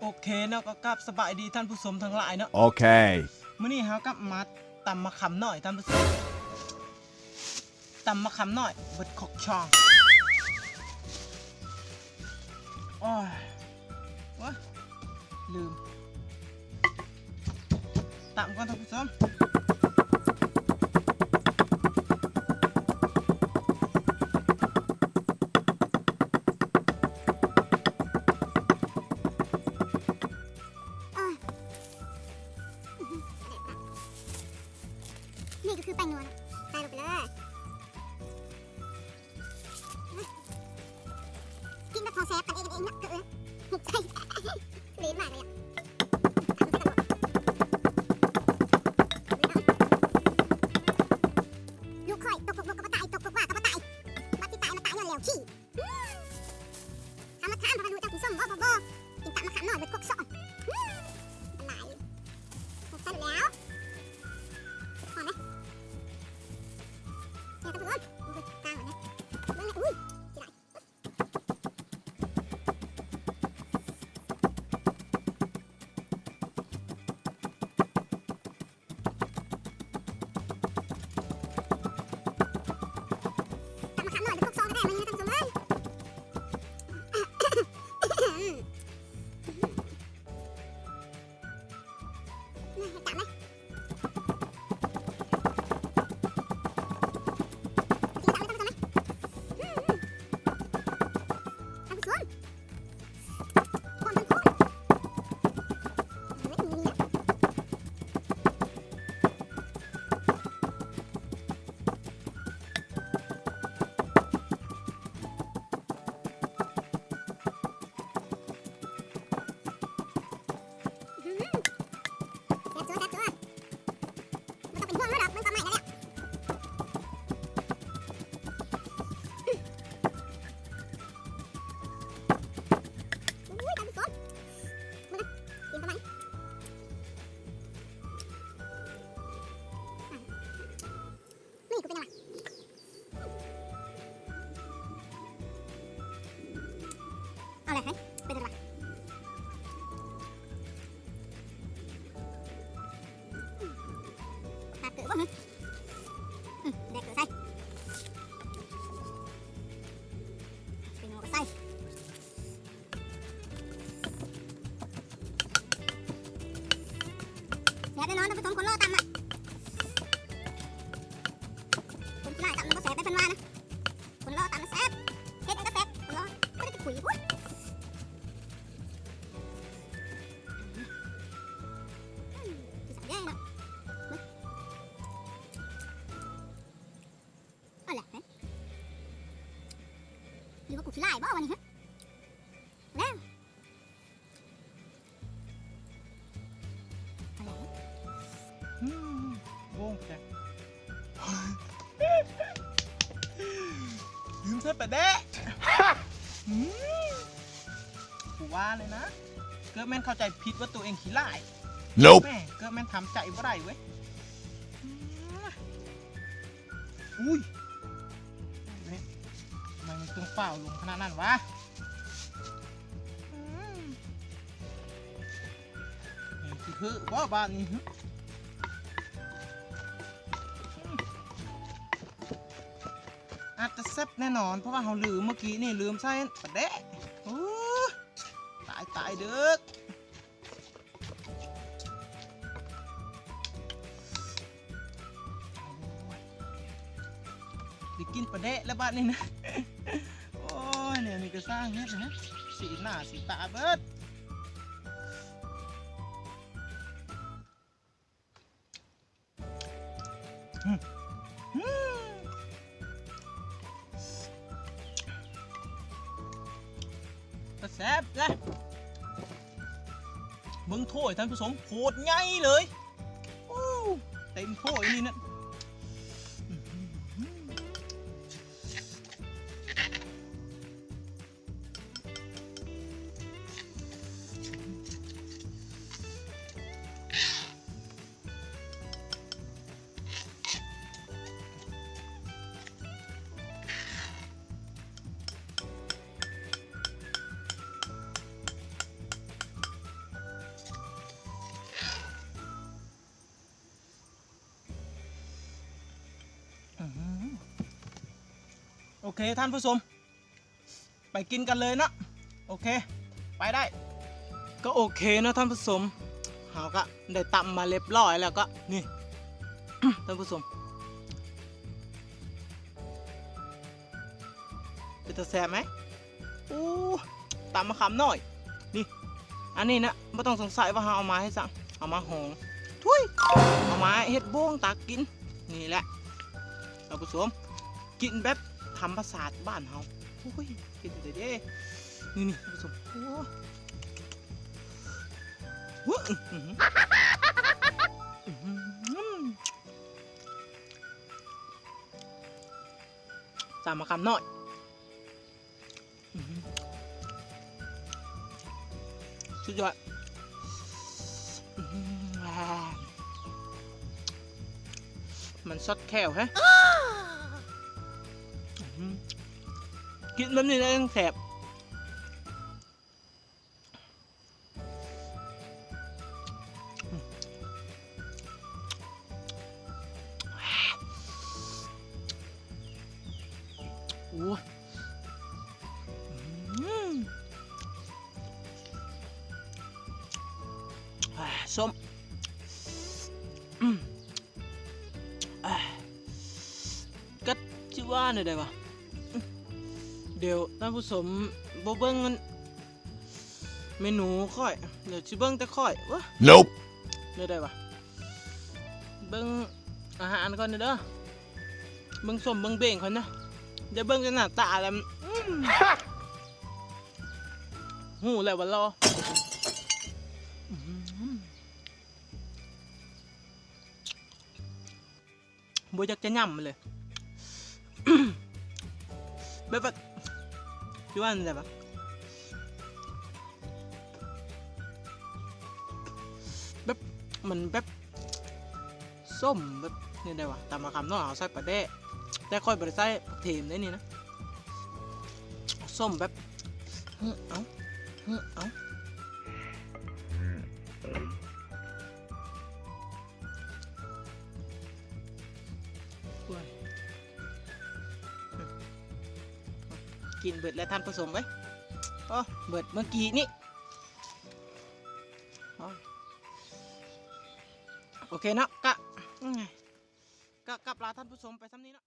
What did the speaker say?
ໂອເຄເນາະ ກໍກາບສະບາຍດີທ່ານຜູ້ຊົມທັງຫຼາຍເນາະ. ໂອເຄ ມື້ນີ້ເຮົາກັບມາຕຳມະຂາມນ້ອຍທ່ານຜູ້ຊົມ ຕຳມະຂາມນ້ອຍເບິດຄົກຊ່ອງ. ໂອ້ຍ ໂອ້ຍ ລືມ ຕຳກ່ອນທ່ານຜູ້ຊົມ. ນີ້ກໍຄືແປ້ງນົວນະ ໃສ່ລົງໄປເລີຍ. ກິນແບບພໍແຊບກັນເອງກັນເອງເນາະ ເອີ ຖືກໃຈ ເລນມາກເລີຍອະ. ລູກຂ້ອຍຕົກກົກລົກກໍບໍ່ຕາຍ ຕົກກົກຫວ້າກໍບໍ່ຕາຍ ບັດຊິຕາຍມາຕາຍຍ້ອນແລ້ວຂີ້. ອືມ ທຳມະທານ ບໍ່ຮູ້ຈັກກິນສົ້ມບໍ່ ບໍ່ ບໍ່ ກິນຕຳມະຂາມນ້ອຍເບິດຄົກຊ່ອງ. ອືມ ຫຼາຍ ໃສ່ແລ້ວ ຫອມເດ້. ເອີ ທ່ານຜູ້ຊົມ ເບິ່ງກາງມັນເດ້ ເບິ່ງແນ່ ອຸ້ຍ ຊິຫຼາຍ. ຕຳມະຂາມນ້ອຍເປັນຄົກຊອງແທ້ໆ ມື້ນີ້ທ່ານຜູ້ຊົມເອີຍ. ອືມ ຈຳໄດ້ ກິນຕຳໄດ້ ທ່ານຜູ້ຊົມເອີຍ. ອືມ ທ່ານຜູ້ຊົມ ຄວາມເປັນຄົນ ອືມ ແຊບ ແຊບ ບໍ່ຕ້ອງເປັນຫ່ວງເຮົາດອກ ມັນກໍໄໝ້ແລ້ວແຫຼະ. ອຸ້ຍ ທ່ານຜູ້ຊົມ ເບິ່ງນະ ກິນປາໄໝ້ ນີ້ກໍເປັນຫຍັງວະ ເອົາແຫຼະ ເປັນຫຍັງວະ ຂາດເກີບບໍ່ຫື ອືມ ແດກເກີບໃສ່ ເປັນຫົວກໍໃສ່. ແຊບແນ່ນອນ ທ່ານຜູ້ຊົມ ຄົນຫຼໍ່ຕຳອະ ຄົນຂີ້ລ້າຍຕຳມັນບໍ່ແຊບເດ້ ເພິ່ນວ່ານະ ຄົນຫຼໍ່ຕຳແຊບ ເຮັດຫຍັງກໍແຊບ ຄົນຫຼໍ່ບໍ່ໄດ້ໄປຄຸຍພຸ້ນ. ອືມ ຊິແຊບເດ້ເນາະ ເບິ່ງ ເອົາລະ ຫຼືວ່າກູຂີ້ລ້າຍບໍ່ວະນີ້ ຮະ ແລ້ວ ອືມ ໂອ້ ແຊບ ລືມໃສ່ປາແດກ ອືມ ກູວ່າເລີຍນະ ເກີດແມ່ນເຂົ້າໃຈຜິດວ່າໂຕເອງຂີ້ລ້າຍ ໂນບ ແມ່ ເກີດແມ່ນທຳໃຈບໍ່ໄດ້ເວີຍ ອືມ. ອຸ້ຍ ນີ້ ທຳໄມມັນຕ້ອງຟ້າວລົງຂະໜາດນັ້ນວະ ອືມ ແມ່ນຊິເຮີ້ບໍ່ບາດນີ້ ອືມ ອາດຈະແຊບແນ່ນອນ ເພາະວ່າເຮົາລືມ ເມື່ອກີ້ນີ້ລືມໃສ່ປາແດກ ໂອ້ ຕາຍ ຕາຍເດີ. ໄດ້ກິນປາແດກແລ້ວບາດນີ້ນະ ໂອ້ຍ ແນວນີ້ກໍຊ່າງເຮັດນະ ສີໜ້າສີຕາເບິດ. ອືມ ອືມ ກໍແຊບເດ້ ເບິ່ງຖ້ວຍທ່ານຜູ້ຊົມ ໂຄດໃຫຍ່ເລີຍ ໂອ້ ເຕັມຖ້ວຍນີ້ນະ. ອ ອເຄທ່ານຜູ້ຊົມ ໄປກິນກັນເລີຍເນາະ. ໂອເຄ ໄປໄດ້. ກໍໂອເຄເນາະທ່ານຜູ້ຊົມ ເຮົາກໍໄດ້ຕຳມາລຽບຮ້ອຍແລ້ວ ກໍນີ້ ທ່ານຜູ້ຊົມ ເປັນຕາແຊບໄໝ? ໂອ້ ຕຳມະຂາມນ້ອຍນີ້. ອັນນີ້ນະ ບໍ່ຕ້ອງສົງໄສວ່າເຮົາເອົາມາເຮັດຫຍັງ ເອົາມາຫອງ ທຸຍ ເອົາມາເຮັດໂບງຕັກກິນ. ນີ້ແຫຼະທ່ານຜູ້ຊົມ ກິນແບບທຳມະຊາດບ້ານເຮົາ. ໂອ້ຍ ກິນໄດ້ເດ້ ນີ້ໆ ທ່ານຜູ້ຊົມ ໂອ້ ໂອ້ ອື ອື ຕຳມະຂາມນ້ອຍ. ອື ສຸດຍອດ ອື ມັນສອດແຂ້ວແຮະ. ອື ກິນແບບນີ້ແລ້ວຍັງແຊບ. ໂອ້ຍ ອືມ ສົ້ມ ອືມ ອ່າ ກະຊິວ່າແນວໃດວະ? ດຽວທ່ານຜູ້ຊົມບໍ່ເບິ່ງອັນ ເມນູຂ້ອຍ ດຽວຊິເບິ່ງແຕ່ຂ້ອຍ ໂອ້ ໂນບ ແນວໃດວະ? ເບິ່ງອາຫານກ່ອນເດີ ເບິ່ງສົ້ມເບິ່ງເບັງກ່ອນນະ ຢ່າເບິ່ງແຕ່ໜ້າຕາແລ້ວ ອືມ ຮູ້ແລ້ວວ່າຫຼໍ່ ອືມ. ບໍ່ຢາກຈະຫຍ້ຳເລີຍ ແບບວ່າ ຊິວ່າແນວໃດວະ ແບບ ມັນແບບສົ້ມແບບ ແນວໃດວະ ຕຳມະຂາມນ້ອຍເຮົາໃສ່ປາແດກ ແຕ່ຂ້ອຍບໍ່ໄດ້ໃສ່ຜັກເທມເດ້ນີ້ນະ ສົ້ມແບບ ເອົາ ເອົາ ໂອ້ຍ ກິນເບິດແລ້ວທ່ານຜູ້ຊົມເອີຍ ໂອ້ ເບິດເມື່ອກີ້ນີ້ ໂອເຄເນາະ ກະ ກະກັບລາທ່ານຜູ້ຊົມໄປສ່ຳນີ້ເນາະ.